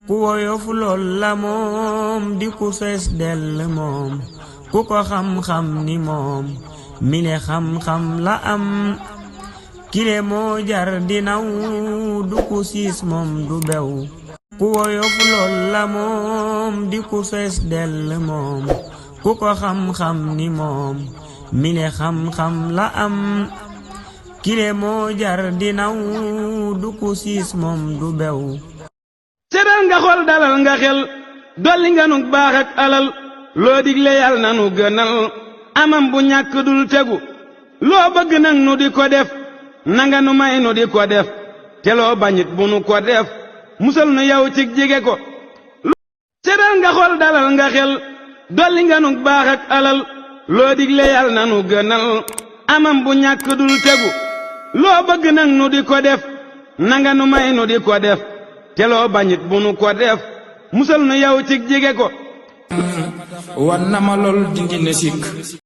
ku woyof lool la moom di ku fees dell moom ku ko xam-xam ni moom mile xam-xam la am kile moo jar di naw du ku siis moom du bew ku woyof lool la moom di ku fees dell moom ku ko xam-xam ni moom mile xam-xam la am kile moo jar di naw du ku siis moom du bew seral nga xol dalal nga xel dolli nga nu baax ak alal loo digle yal na nu gënal amam bu ñàkk dul tegu loo bëgg nag nu di ko def nanga nu may nu di ko def te loo bañit bu nu ko def musal nu yow ci jige ko seral nga xol dalal nga xel dolli nga nu baax ak alal loo digle yal na nu gënal amam bu ñàkk dul tegu loo bëgg nag nu di ko def nanga nu may nu di ko def te loo bañit bu nu ko def musal nu yow ci jige ko wan na ma lool dingi ne sikk